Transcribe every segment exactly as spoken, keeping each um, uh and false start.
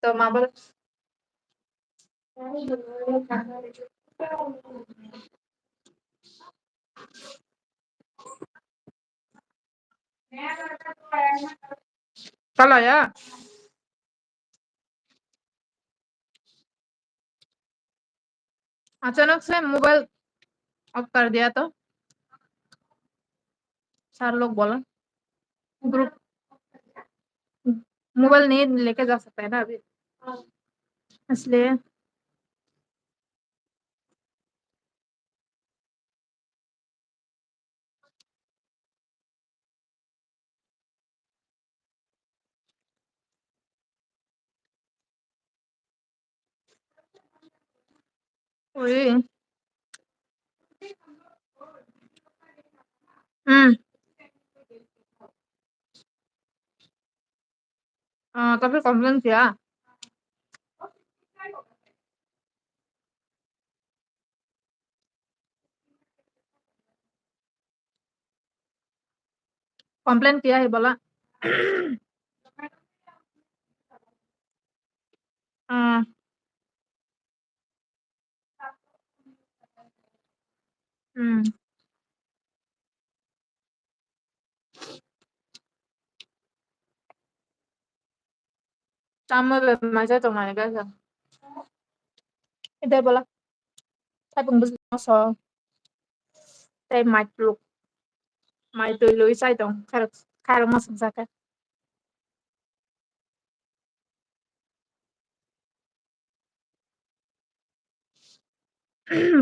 to ma bol. Kala ya? अचानक से mobile of कर दिया तो सर लोग बोला, ग्रुप, मोबाइल नहीं लेके जा सकता है ना अभी, इसलिए। Ui. Hmm. Ah, tapi complain sih ya. Complain किया है बोला। Ah. Hmm. Tamo be mai chai tong nai kha. Ede bola. Thaipung bwswk no so. Tei mai pluk. Mai twi lui chai tong. Khairok, khairok ma sung sa khe.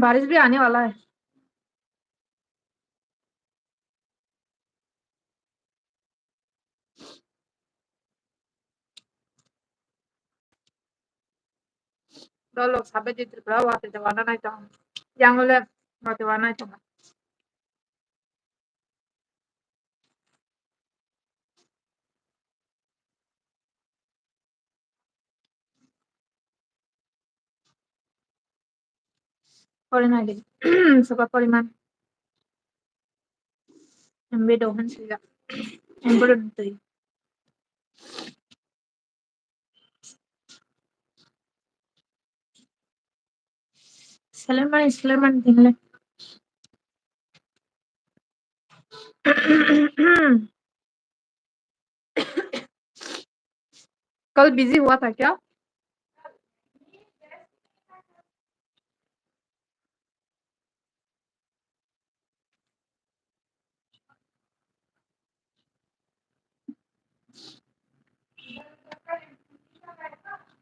बारिश भी आने वाला है। Dolok sabe di Tripura wate de wana nai tong. Yang le wate wana nai tong. Porinai de. Soba poriman. Embe dohan sila. Embe don tui. Suleiman, Suleiman dinle. कल बिजी हुआ था क्या?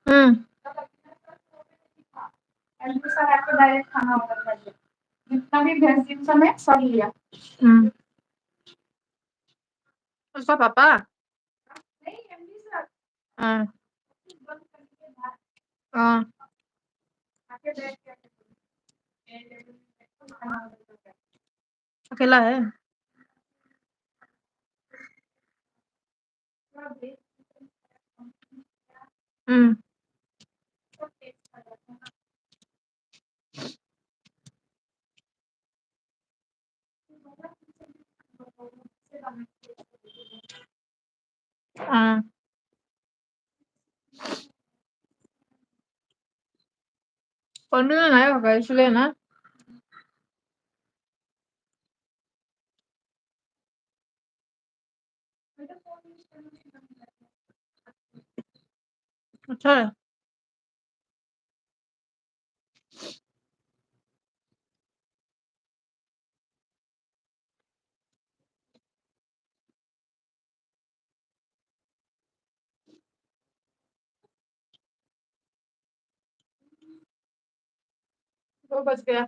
हम्म। MD sir आपको डायरेक्ट खाना ऑर्डर कर दिया। जितना भी वेज डिश है, सब लिया। हम्म। उसका पापा? नहीं, एमडी सर। हाँ। हाँ। अकेला है? हम्म। Ah. Kon bilo nai hokai sile na? Acha. दो बज गया।